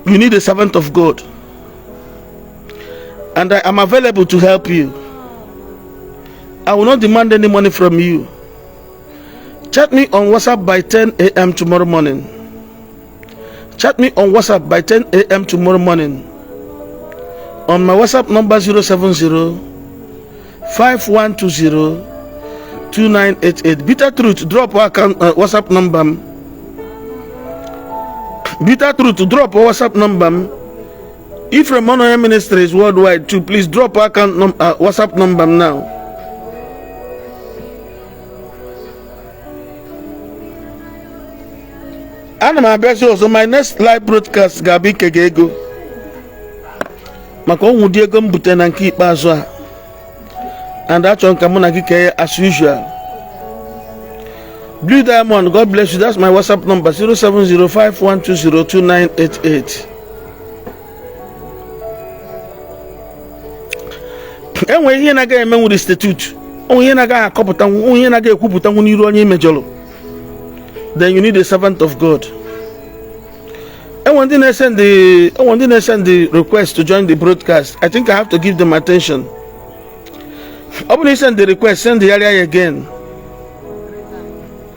you need a servant of God and I am available to help you. I will not demand any money from you. Chat me on WhatsApp by 10 a.m. tomorrow morning. Chat me on WhatsApp by 10 a.m. tomorrow morning on my WhatsApp number 070 5120 2988. Bitter Truth, drop account WhatsApp number m. Bitter Truth, drop WhatsApp number m. Ephraim Onoya Ministries worldwide too, please drop account WhatsApp number m now. Ana m abịazi ọzọ. My next live broadcast ga-abụ ike gị ego maka ọnwụ dị ego m bute na nke ikpeazụ a, and achọrọ m ka mụ na gị kee ya as usual. Blue Diamond, God bless you. That's my WhatsApp number, 07051202988. Enwere ihe na-agaghị emenwu restitute, onwe ihe na-agaghị akọpụtanwu, onwe ihe na-agaghị ekwupụtanwu n'iru onye i mejọrọ, then you need a servant of God. Enwe ndị na-esend enwe ndị na-esend the request to join the broadcast. I think I have to give them attention. Ọ bụrụ na ị send the request, send ya ya again.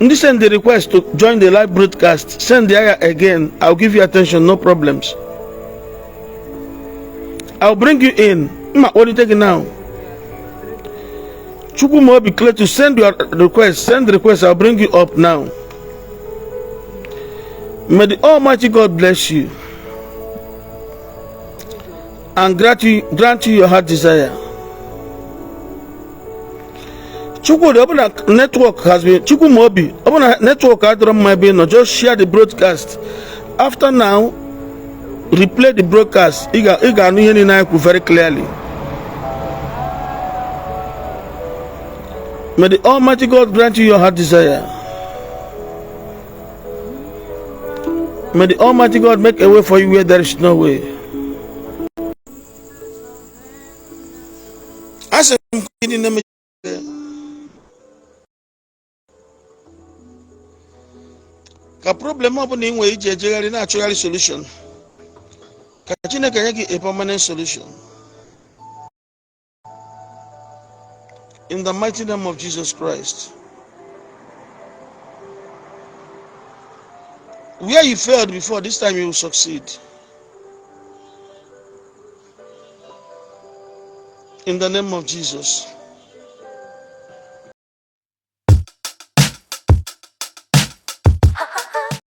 Ndị send the request to join the live broadcast, send ya again. I'll give you attention, no problems. I'll bring you in. Mma kpọlite gị now. Chukwumobi Cletus, send your request. Send the request. I'll bring you up now. May the Almighty God bless you and grant you your heart desire. Chukwudi, ọ bụ na network has been, Chukwumobi, ọ bụ na network adịrọ mma ebe ị nọ, just share the broadcast. After now, replay the broadcast. Ị ga-anụ ihe niile anyị kwu very clearly. May the Almighty God grant you your heart desire. May the Almighty God make a way for you where there is no way. Asị m gịnị na-eme ka problem ọbụla ị nwere iji ejegharị na-achọgharị solution. Ka Chineke nye gị a permanent solution. In the mighty name of Jesus Christ. Where you failed before, this time you will succeed. In the name of Jesus.